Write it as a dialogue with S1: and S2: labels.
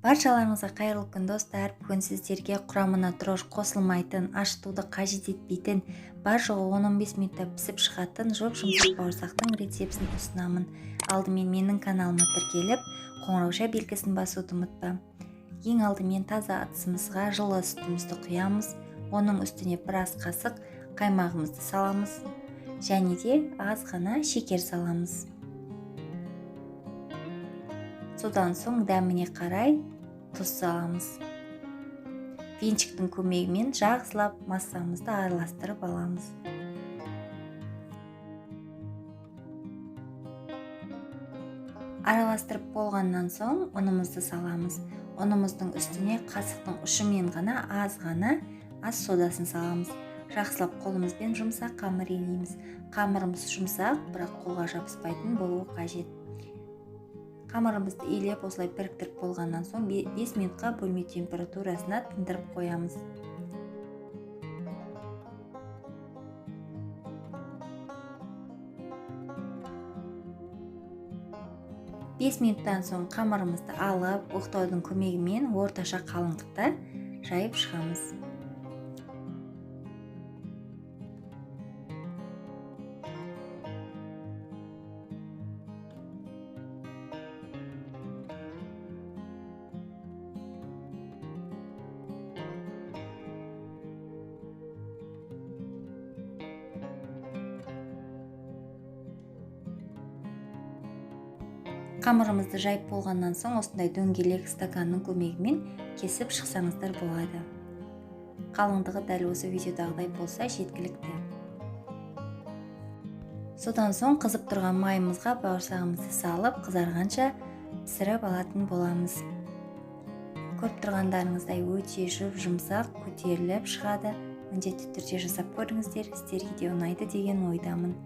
S1: Баршаларыңызға қайырлы күн, достар. Бүгін сіздерге құрамына дрожж қосылмайтын, ашытуды қажет етпейтін, бар жоғы 10-15 минутта пісіп шығатын жұп-жұмсақ бауырсақтың рецептін ұсынамын. Алдымен менің каналыма тіркеліп, қоңырауша белгісін басуды ұмытпа. Ең алдымен таза ыдысымызға жылы сүтімізді құямыз, оның үстіне біраз қасық қаймағымызды саламыз және де аз ғана шекер саламыз. Содан соң дәміне қарай тұз саламыз. Венчиктің көмегімен жақсылап массамызды араластырып аламыз. Араластырып болғаннан соң ұнымызды саламыз. Ұнымыздың үстіне қасықтың ұшымен ғана аз ғана ас содасын саламыз. Жақсылап қолымызбен жұмсақ қамыр илейміз. Қамырымыз жұмсақ, бірақ қолға жабыспайтын болуы қажет. Қамырымызды илеп осылай біріктіріп болғаннан соң 5 минутқа бөлме температурасына тындырып қоямыз. 5 минуттан соң қамырымызды алып, оқтаудың көмегімен орташа қалыңдықта жайып шығамыз. Қамырымызды жайып болғаннан соң осындай дөңгелек стаканның көмегімен кесіп шықсаңыздар болады. Қалыңдығы дәл осы видеодағыдай болса жеткілікті. Содан соң қызып тұрған майымызға бауырсағымызды салып, қызарғанша пісіріп алатын боламыз. Көріп тұрғандарыңыздай өте жұп-жұмсақ көтеріліп шығады. Міндетті түрде жасап көріңіздер, сіздерге де ұнайды деген ойдамын.